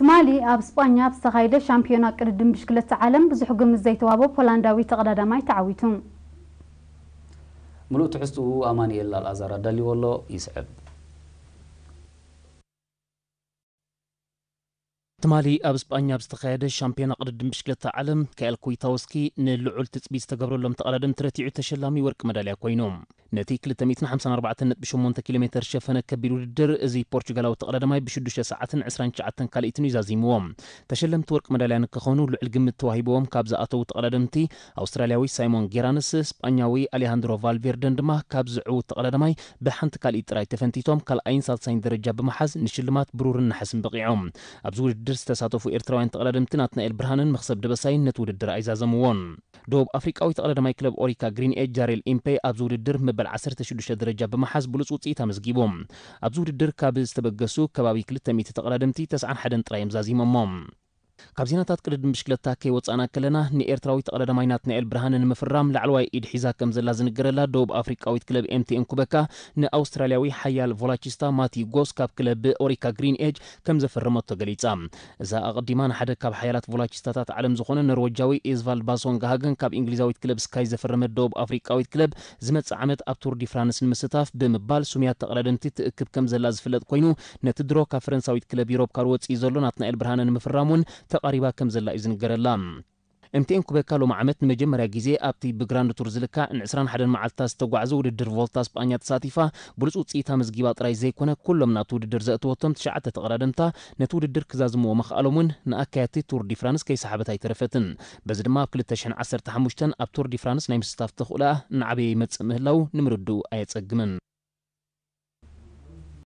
ትማሊ ኣብ ስጳኛ ኣብ ዝተኻየደ ሻምፒዮና ቅድድም ብሽክለታ ዓለም ብዙሕ ግምት ዘይተዋህቦ ፖላንዳዊ ተቐዳዳማይ ተዓዊቱ። ምሉእ ትሕዝትኡ ኣማኑኤል ኣልኣዛር ኣዳልዎ ኣሎ፣ ይስዕብ። ትማሊ ኣብ ስጳኛ ኣብ ዝተኻየደ ሻምፒዮና ቅድድም ብሽክለታ ዓለም፣ ካኤል ኩይታውስኪ ንልዑል ትጽቢት ዝተገብረሎም ተቐዳደምቲ ረቲዑ ተሸላሚ ወርቂ መዳልያ ኮይኑ። ነቲ ክልተ ሚእትን ሓምሳን ኣርባዕተን ነጥቢ ሸሞንተ ኪሎ ሜተር ዝሸፈነ ከቢድ ውድድር፣ እዚ ፖርቹጋላዊ ተቐዳዳማይ ብሽዱሽተ ሰዓትን ዕስራን ትሽዓተን ካልኢትን እዩ ዛዚምዎ። ተሸለምቲ ወርቂ መዳልያ ንክኾኑ ልዑል ግምት ተዋሂብዎም ካብ ዝኣተዉ ተቐዳደምቲ፣ ኣውስትራልያዊ ሳይሞን ጌራንስ፣ ስጳኛዊ ኣሌሃንድሮ ቫልቬርደን ድማ ካብዚ ዕዉት ተቐዳዳማይ ብሓንቲ ካልኢት ጥራይ ተፈንቲቶም ካልኣይን ሳልሳይን ደረጃ ብምሓዝ ንሽልማት ብሩርን ነሓስን በቒዖም። ኣብዚ ውድድር ዝተሳተፉ ኤርትራውያን ተቐዳደምቲ ናትናኤል ብርሃንን መኽሰብ ደበሳይን ነቲ ውድድር ኣይዛዘምዎን። ደቡብ ኣፍሪቃዊ ተቐዳዳማይ ክለብ ኦሪካ ግሪን ኤጅ ጃሬል ኢምፔ ኣብዚ ውድድር መበል ዓሰርተ ሽዱሽተ ደረጃ ብምሓዝ ብሉጽ ውጽኢት ኣመዝጊቡ። ኣብዚ ውድድር ካብ ዝተበገሱ ከባቢ ክልተ ሚእቲ ተቐዳደምቲ ተስዓን ሓደን ጥራይ እዮም ዛዚሞሞ። ካብ ዜናታት ቅድድም ብሽክለታ ከይወጻእና ከለና፣ ንኤርትራዊ ተቐዳዳማይ ናትናኤል ብርሃነ ንምፍራም ላዕለዋይ ኢድ ሒዛ ከም ዘላ ዝንገረላ ደቡብ ኣፍሪቃዊት ክለብ ኤምቲኤን ኩበካ፣ ንኣውስትራልያዊ ሓያል ቮላቺስታ ማቲ ጎስ ካብ ክለብ ኦሪካ ግሪን ኤጅ ከም ዘፈረመቶ ገሊጻ። እዛ ኣቐዲማ ንሓደ ካብ ሓያላት ቮላቺስታታት ዓለም ዝኾነ ኖርወጃዊ ኢዝቫልድ ባሶንጋ ሃገን ካብ እንግሊዛዊት ክለብ ስካይ ዘፈረመት ደቡብ ኣፍሪቃዊት ክለብ፣ ዝመጽእ ዓመት ኣብ ቱር ዲ ፍራንስ ንምስታፍ ብምባል ሱምያት ተቐዳደምቲ ትእክብ ከም ዘላ ዝፍለጥ ኮይኑ፣ ነቲ ድሮ ካብ ፈረንሳዊት ክለብ ዩሮፕ ካር ወጺኡ ዘሎ ናትናኤል ብርሃነ ንምፍራም እውን ተቓሪባ ከም ዘላ እዩ ዝንገረላ። ኤምቲኤን ኩበካ ሎሚ ዓመት ንመጀመርያ ግዜ ኣብቲ ብግራንድ ቱር ዝልካዕ ን ዕስራን ሓደን መዓልትታት ዝተጓዕዘ ውድድር ቮልታ ስጳኛ ተሳቲፋ ብሉጽ ውጽኢት ኣመዝጊባ ጥራይ ዘይኮነ፣ ኩሎም ናብቲ ውድድር ዘእተወቶም ትሽዓተ ተቐዳደምታ ነቲ ውድድር ክዛዝምዎ ምኽኣሎም እውን ንኣካየድቲ ቱር ዲ ፍራንስ ከይሰሓበት ኣይተረፈትን። በዚ ድማ ኣብ ክልተ ሽሕን ዓሰርተ ሓሙሽተን ኣብ ቱር ዲ ፍራንስ ናይ ምስታፍ ተኽእሎኣ እናዓበየ ይመጽእ ምህላዉ ንምርድኡ ኣየጸግምን።